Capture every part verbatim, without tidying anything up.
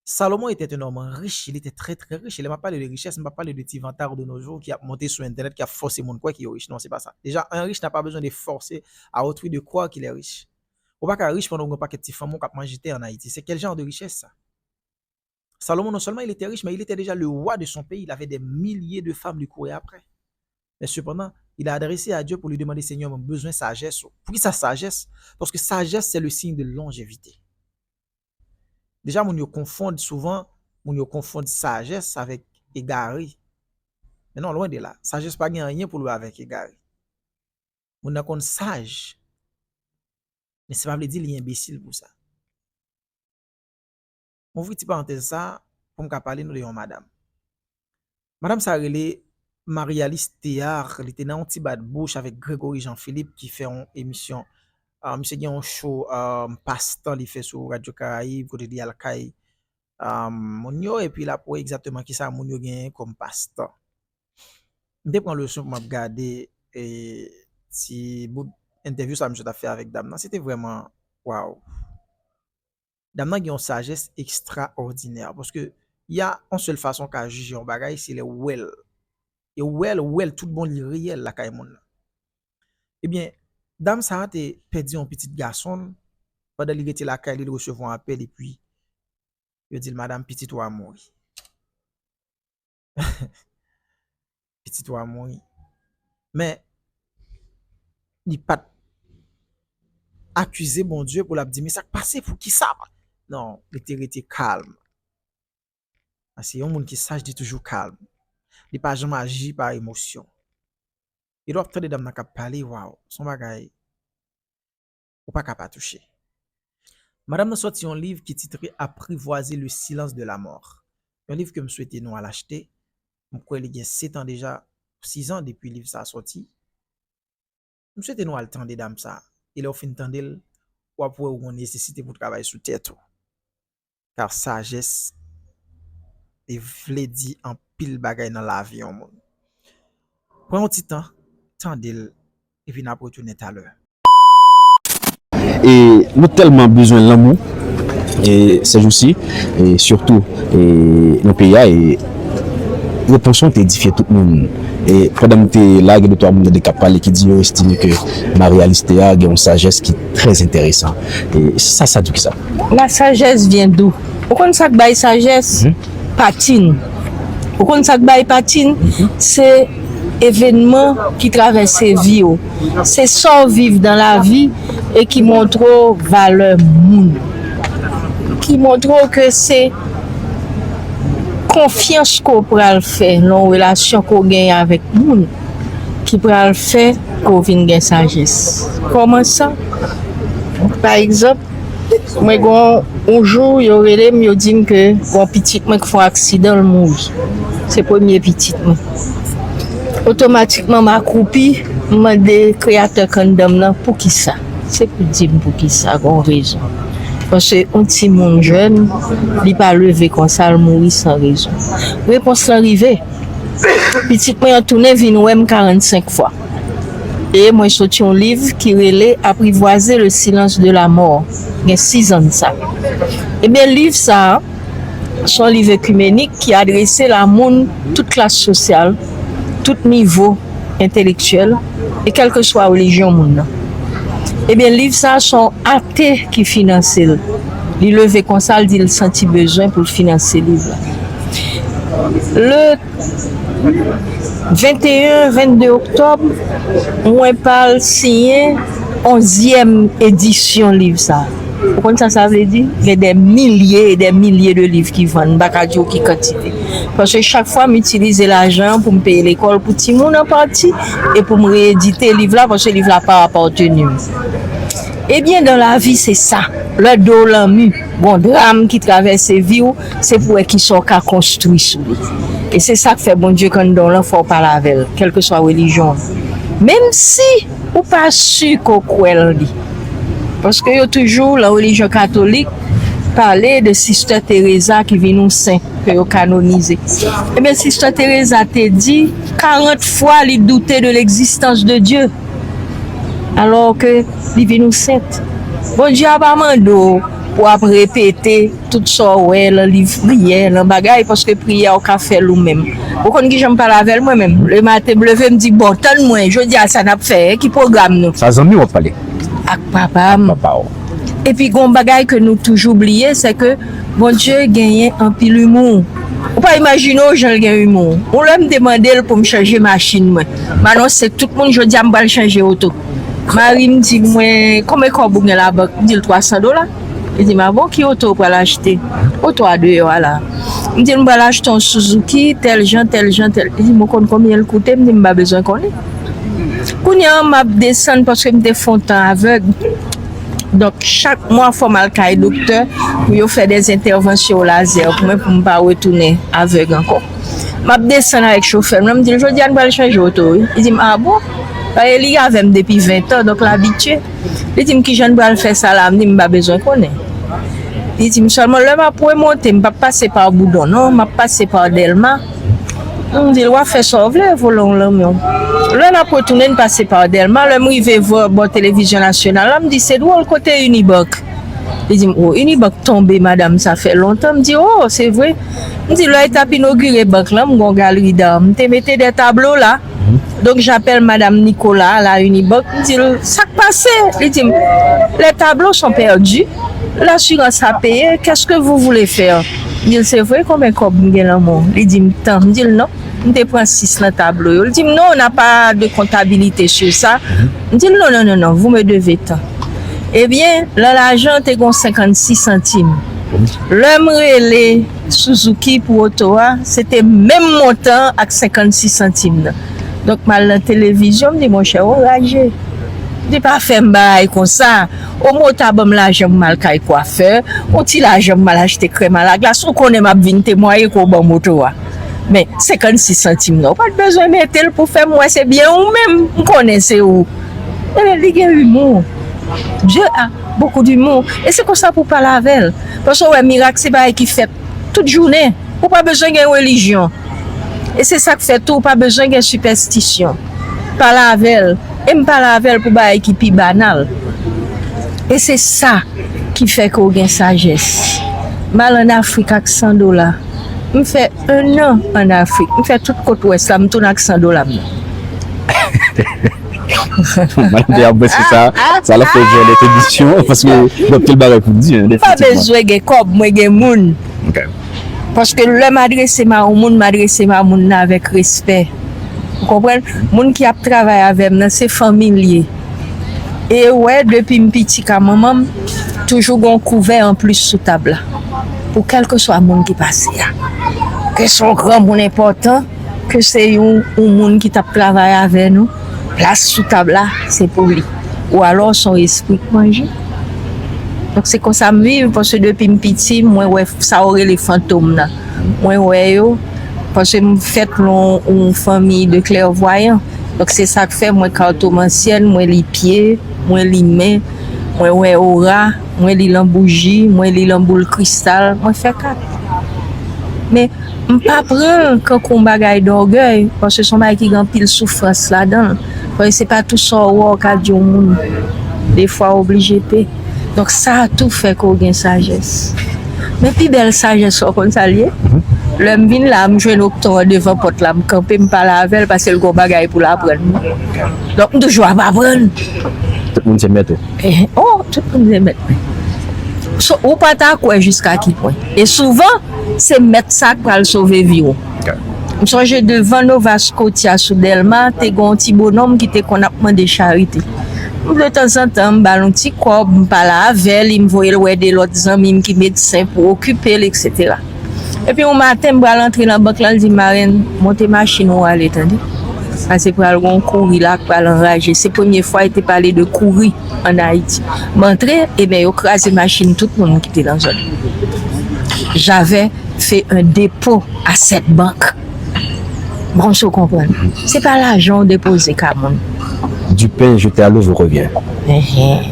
Salomon était un homme riche, il était très très riche. E lè m ap pale de richès, m pa pale de ti vantard de nos jours ki ap monte sou entènèt, ki ap fòse moun kwè ke yo rich. Non, se pa sa. Déjà, un riche n'a pas besoin de forcer à autrui de croire qu'il est riche. Ou pa ka rich pandan w gen yon pakèt ti fanm ou k ap manje tè an Ayiti. C'est quel genre de richesse ça? Salomon, non seulement il était riche, mais il était déjà le roi de son pays. Il avait des milliers de femmes lui couraient après. Mais cependant, il a adressé à Dieu pour lui demander, Seigneur, mwen bezwen sajès ou. Poukisa sajès? Paske sajès, c'est le signe de longévité. Déjà, moun yo konfonn souvan, moun yo konfonn sajès avèk egare. Men non, lwen de la. Sajès pa gen anyen pou l wè avèk egare. Moun nan konn saj, men se pa vle di li enbesil pou sa. M ouvri ti parantèz sa pou m ka pale nou de yon madanm. Madanm sa rele Marie-Alice Théard, li te nan yon ti bat bouch avèk Gregory Jean-Philippe ki fè yon emisyon. Ah, misye gen yon show, ah, pastan li fè sou Radio Caraïbe, kote li al kay, ah, moun yo, epi l ap wè egzakteman kisa moun yo genyen kòm pastan. M te pran leson pou m ap gade, e, ti bout entèvyou sa misye t ap fè avèk dam nan. Se te vrèman, waw. Dam nan gen yon sajès ekstraòdinè, paske y a yon sèl fason w ka jije yon bagay, se lè w wè l. E w wè l, w wè l tout bon, li reyèl lakay moun nan. Ebyen, dam sa a te pèdi yon pitit gason l, pandan li rete lakay li, li resevwa yon apèl, epi yo di l, "Madanm, pitit ou a mouri." Pitit ou a mouri. Men, li pa t akize Bondye pou l ap di, "Men sa k pase, poukisa?" Non, li te rete kalm. Paske yon moun ki saj, li toujou kalm. Li pa janm aji pa emosyon. E lè w ap tande dam nan k ap pale, waw, se yon bagay ou pa ka pa touche. Madanm nan sòti yon liv ki titre Apprivoiser le silence de la mort. Yon liv ke m swete nou al achte. M kwè li gen sèt an deja, sis an depi liv sa a sòti. M swete nou al tande dam sa. E lè w fin tande l, w ap wè ou gen nesesite pou w travay sou tèt ou. Kar sajès, li vle di anpil bagay nan lavi yon moun. Pran yon ti tan, tande l, epi n ap retounen talè. E nou tèlman bezwen lanmou, e, ces jours-ci, e, surtout, e, nan peyi a, e, repons lan te edifye tout moun. E pandan m te la, gen de twa moun tande k ap pale ki di yo estime ke Marie-Alice Théard gen yon sajès ki trè enteresan. E sa, sa di w ki sa? La sagesse vient d'où? Ou konn sa k bay sajès? Mhm. Patin. Ou konn sa k bay patin? Mhm. Se evènman ki travèse vi w. Se sa w viv nan lavi e ki montre w valè moun. Ki montre w ke se konfyans ke w pral fè nan yon relasyon ke w genyen avèk moun ki pral fè ke w vin gen sajès. Kòman sa? Pa egzanp, mwen gen yon, yon jou, yo rele m, yo di m ke gen yon pitit mwen ki fè yon aksidan, l mouri. Se premye pitit mwen. Otomatikman, m akwoupi, m mande Kreyatè k anndan m nan, poukisa? Se pou di m poukisa, gen yon rezon. Paske yon timoun jèn, li pa leve konsa, l mouri san rezon. Repons lan rive. Pitit mwen an tounen vin wè m karannsenk fwa. E mwen sot yon liv ki rele Apprivoiser le silence de la mort. Gen sis an de sa. Ebyen, liv sa a, se yon liv ekimenik ki adrese l a moun tout klas sosyal, tout nivo entelektyèl, e kèlkeswa relijyon moun nan. Ebyen, liv sa a, se yon ate ki finanse l. Li leve konsa, l di l santi bezwen pou l finanse liv la. Le venteyen, vennde oktòb, mwen pral siyen onzyèm edisyon liv sa. Ou konn sa sa vle di? Gen dè milye e dè milye de liv ki vann, m pa ka di w ki kantite. Paske chak fwa m itilize lajan an pou m peye lekòl pou timoun an pati e pou m reyedite liv la, paske liv la pa apateni m. Ebyen, dans la vie, se sa. Lè do w lanmi, gon dram ki travèse vi w, se pou wè kisa w ka konstwi sou li. E se sa k fè Bondye k anndan w lan fè w pale avè l, kèlkeswa relijyon w. Menm si ou pa si ke w kwè l li. Paske yo toujou, nan relijyon katolik, pale de Sister Teresa ki vin yon sen, ke yo kanonize. Ebyen, Sister Teresa te di, karant fwa li doute de l'existence de Dieu. Alò ke li vin yon sent. Bondye a pa mande w pou w ap repete tout sa w wè nan liv priyè, nan bagay, paske priyè a ou ka fè l ou menm. Ou konn kijan m pale avè l mwen menm? Lematen m leve, m di, "Bon, tann mwen, jodi a sa n ap fè, ki pwogram nou?" Sa zanmi w ap pale? Ak papa m. Papa w. Epi gon bagay ke nou toujou bliye, se ke Bondye genyen anpil imou. Ou pa imajine w jan l gen imou. Yon lè m te mande l pou m chanje machin mwen. M anonse tout moun, "Jodi a m pral chanje oto." Mari m di mwen, "Konbyen kòb ou gen labank?" M di l, "Twa san dola." Li di m, "A bon, ki oto ou pral achte?" "Oto a deyò a la." M di l, "M pral achte yon Suzuki, tèl jan, tèl jan, tèl." Li di m, "Ou konn konbyen l koute?" M di, "M pa bezwen konnen." Kounye a, m ap desann paske m te fè yon tan avèg. Donk, chak mwa, fò m al kay doktè pou yo fè de entèvansyon lazè pou mwen, pou m pa retounen avèg ankò. M ap desann avèk chofè m nan, m di l, "Jodi a, n pral chanje oto, wi." Li di m, "A bon?" Paske li avè m depi ven tan, donk l abitye. Li di m, "Kijan n pral fè sa la?" M di, "M pa bezwen konnen." Li di m, "Sèlman lè m ap remonte, m p ap pase pa Boudon, non, m ap pase pa Dèlma." M di l, "W a fè sa w vle, vòlò w lanmè w." Lè n ap retounen, n pase pa Dèlma, lè m rive vò, bò televizyon nasyonal la, m di, "Se dwòl, kote Unibank?" Li di m, "O, Unibank tonbe, madanm, sa fè lontan." M di, "O, se vre." M di, "Lè yo t ap inogire bank lan, m gon galri d'art, m te mete de tablo la." Donk, j'appelle madame Nicolas à la Unibank, m di l, "Sa k pase?" Li di m, "Les tableaux sont perdus, l'assurance a payé, qu'est-ce que vous voulez faire?" M di l, "Se vre, konbyen kòb m gen nan men w?" Li di m, "Tan." M di l, "Non, m te pran sis nan tablo yo." Li di m, "Non, on n'a pas de comptabilité sur ça." M di l, "Non, non, non, non, vous me devez tant." Ebyen, nan lajan te gon senkannsis santim. Lè m rele Suzuki pou oto a, se te menm montan ak senkannsis santim nan. Donk, m al nan televizyon, m di, "Monchè, ou raje." M di, "Pa fè m bagay konsa. Omwen w ta ban m lajan pou m al kay kwafè, yon ti lajan pou m al achte krèm a la glas, ou konnen m ap vin temwaye ke w ban m oto a. Men, senkannsis santim nan, ou pa t bezwen mete l pou fè m wè se byen ou menm, m konnen se ou." Ebyen, li gen imou. Dieu a beaucoup d'humour. E se konsa pou w pale avè l. Paske w wè, mirak se bagay ki fèt tout jounen. Ou pa bezwen gen relijyon. E se sa k fè tou, ou pa bezwen gen sipèstisyon. Pale avè l. E m pale avè l pou bagay ki pi banal. E se sa ki fè ke w gen sajès. M al ann Afrik ak san dola. M fè ennan ann Afrik. M fè tout kot wès la, m tounen ak san dola m nan. Malade, apre se sa, sa la fè jwe lòt emisyon, paske gen anpil bagay pou di, hein, pa definitivman. Bezwen gen kòb, mwen gen moun. Ok. Paske lè m adrese m a yon moun, m adrese m a moun nan avèk respè. Ou konprann? Moun ki ap travay avè m nan, se fanmi l ye. E wè, depi m piti ka manman m, toujou gen yon kouvè anplis sou tab la. Pou kèlkeswa moun ki pase a. Ke se yon granmoun enpòtan, ke se yon, yon moun ki t ap travay avè nou, plas sou tab la, se pou li. Ou alò, se yon espri k manje. Donk, se konsa m viv, paske depi m piti, mwen wè sa yo rele fantom nan. Mwen wè yo, paske m fèt nan yon fanmi de klèvwayan. Donk, se sa k fè mwen kartomansyèn, mwen li pye, mwen li men, mwen wè ora, mwen li nan bouji, mwen li nan boul kristal, mwen fè kat. Men, m pa pran l kankou yon bagay dògèy, paske se yon bagay ki gen anpil soufrans ladan l. Paske se pa tou sa w wè w ka di yon moun. Defwa w oblije pe. Donk sa tou fè ke w gen sajès. Men pi bèl sajès la, w konn sa l ye? Lè m vin la, m jwenn Oktan an devan pòt la, m kanpe, m pale avè l, paske l gen yon bagay pou l aprann mwen. Donk m toujou ap aprann. Tout moun se mèt ou. Eh, oh, tout moun se mèt mwen. So, ou pa ta kwè jiska ki pwen. E souvan, se mèt sa k pral sove vi w. Ok. M sonje devan Nova Scotia sou Dèlma, te gen yon ti bonòm ki te konn ap mande charite. M, de tanzantan, m ba l yon ti kòb, m pale avè li, m voye l wè de lòt zanmi m ki medsen pou okipe l, etsetera. Epi yon maten, m pral antre nan bank la, l di m, "Marenn, monte machin ou ale, tande. Paske pral gen yon kouri la k pral anraje." Se premye fwa li te pale de kouri ann Ayiti. M antre, ebyen, yo kraze machin tout moun ki te nan zòn. J'avais fait un dépôt à cette banque. Bon, si w konprann. Se pa lajan w depoze ka moun. Du pain jeté à l'eau vous revient. Enhen.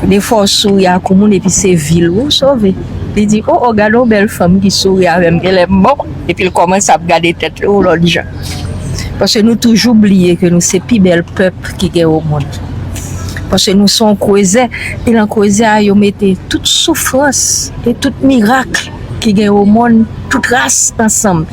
Defwa w souri ak yon moun epi se vi l ou sove. Li di, "O, o, gade yon bèl fanm ki souri avè m, genlè m bon." Epi l kòmanse ap gade tèt li yon lòt jan. Paske nou toujou bliye ke nou se pi bèl pèp ki gen o mond. Paske nou se yon krezè, e nan krezè a, yo mete tout soufrans e tout mirak ki gen o monn, tout ras ansanm.